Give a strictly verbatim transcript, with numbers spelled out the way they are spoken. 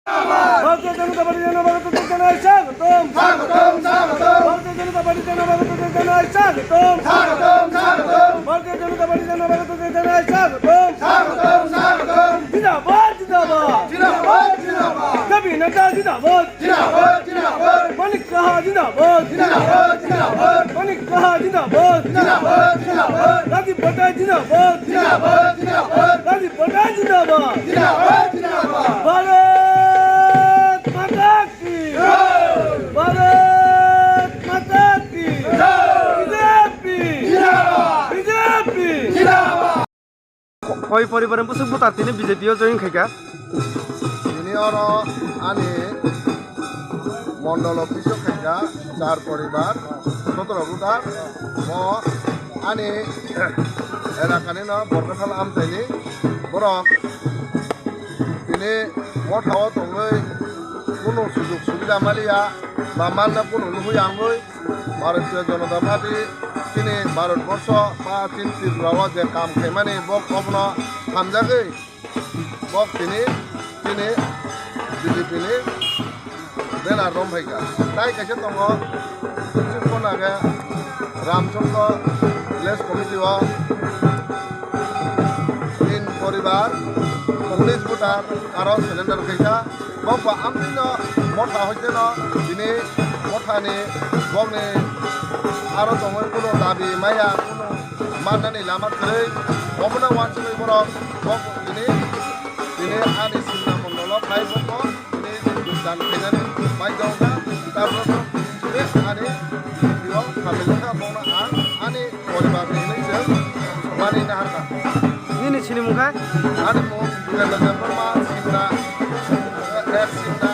ভারতীয় জনতা পার্টি জানাই স্বাগতম। স্বাগতম, স্বাগতম। ভারতীয় জনতা পার্টি জানাই স্বাগতম। স্বাগতম, স্বাগতম। ভারতীয় জনতা পার্টি জানাই স্বাগতম। স্বাগতম, স্বাগতম। জিন্দাবাদ, জিন্দাবাদ। জিন্দাবাদ, জিন্দাবাদ। জেপি নাড্ডা জিন্দাবাদ। জিন্দাবাদ, জিন্দাবাদ। মানিক সাহা জিন্দাবাদ। জিন্দাবাদ, জিন্দাবাদ। মানিক সাহা জিন্দাবাদ। জিন্দাবাদ, জিন্দাবাদ। রাজীব ভট্টাচার্য জিন্দাবাদ। জিন্দাবাদ, জিন্দাবাদ। রাজীব ভট্টাচার্য জিন্দাবাদ। জিন্দাবাদ, জিন্দাবাদ। ভারত মাতা কি? জয়। ভারত মাতা কি? জয়। বিজেপি। জিন্দাবাদ। বিজেপি। জিন্দাবাদ। Koi poribar ni bwswk buta tini B J P o join khaikha? Tini oro ani mondol office o khaikha char poribar, sotoro buta. Mo ani elakani no Borkathal amchaini borok tini motha o tongwi kunu sujug subida maliya ba manna kunu nuhwi angwi Bharatiya Janata Party chini Bharat Borsho ba chini Tripura o je kam khaimani bo kobono hamjagwi bo tini chini B J P ni banner rom phaikha. Tai kaisa tongo Singpona khe Ramchondro Village Committee o tin poribar unis voter aro surrender khaikha. Bo ba amtwino motha hoiteno tini mothani bokni aro tongwi kuno dabi maya kuno mannani lama kwrwi. Omono wansugwi borok bo tini, tini ani Simna mondolo phai bokbo tini dan khainani mai tongkha. Tabuk ani B J P o khamilwkha bokno ang ani poribarni hinwi chwng mani naharkha. Nini sinimung kha? Ani mung Dugendra Debbarma, Simna, eh, Simna,